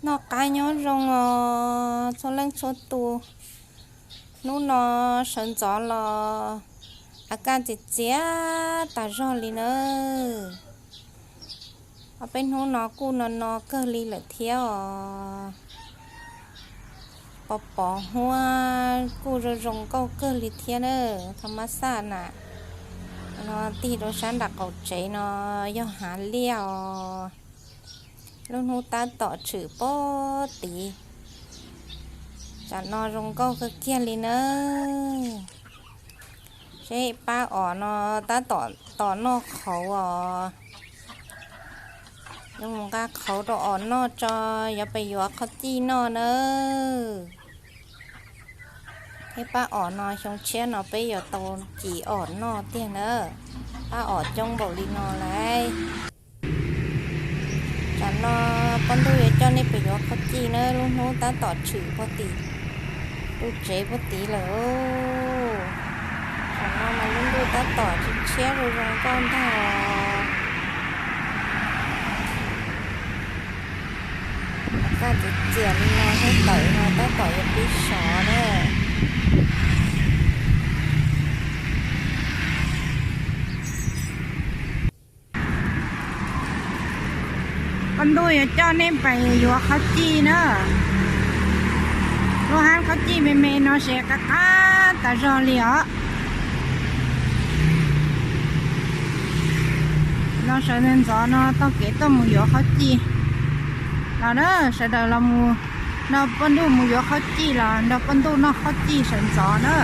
Noj qab nyob zoo os txhua leej txhua tus. Hnub no sawv ntxov los a kaj txias txias tas zog li nawb. Ob peb hnub no kuj no no kawg li lawm thiab os. Pos pos huab kuj zoo zoo nkauj kawg li thiab na. Tho mab xaj na, no tig rau sab nram qaum tsev no yog hav liaj os. Lub hnub tab tom tshwm pob tid. Tsam no zoo nkauj kawg kiag li nawb. Seb pab os no tab tom tos noj qhauv os. Yuav mus nqa qhauv rau os noj tso, yuav pes yuav qhov cij noj nawb. Thiab pab os no xyoo tshiab no peb yuav tau ci os noj tiag na. Pab os coob npaum li no lauj. Tsam no poj ntuj yuav coj nej pes yuav qhov cij na, lub hnub tab tom tshwm puag tim tus tsev puag tid lawm. Tsam no mas lub ntuj tab tom tshiab tshiab zoo zoo nkauj ntag os. Kaj txias txias li no thiab tawm no tab tom yuav pib sov na. Poj ntuj yuav coj nej pais yuav qhov cij na. Lub hab qhov cij me me no ces qab qab tas zog li os. No sawv ntxov no taug kev tuaj mus yuav qhov cij los na, sawv daws los mus nrog poj ntuj mus yuav qhov cij los nrog poj ntuj noj qhov cij sawv ntxov na.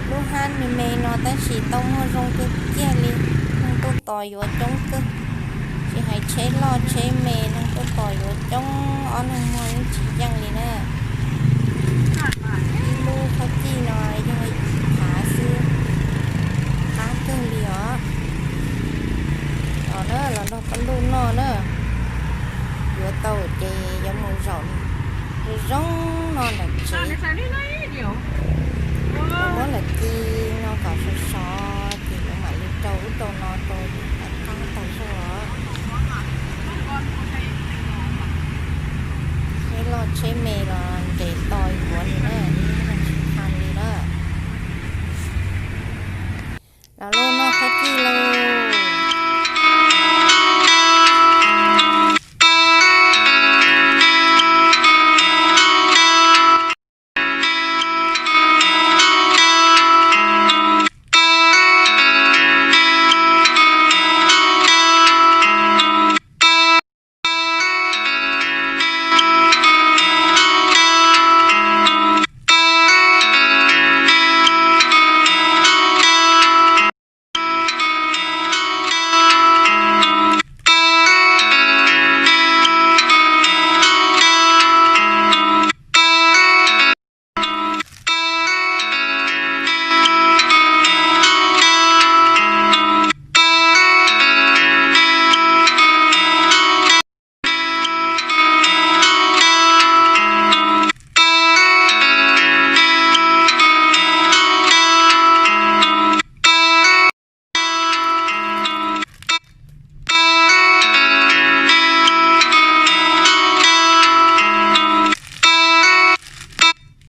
Lub hab me me no tab sis tau muag zoo kawg kiag li, neeg tuaj tos yuav coob kawg. Tsis hais tsheb loj tsheb me neeg tuaj tos yuav coob, ob leeg muag yeej tsis yeej li na. Ib lub qhov cij no yog ib thav xwb, qab kawg li os. Los na, los nrog poj ntuj noj na. Yuav tau ces yuav mus zaum zoo zoo no nram tsev. Muab lawm ci no kom sov sov ces yuav mam li rau ub rau no rau qab tag zog. Tsheb loj tsheb me los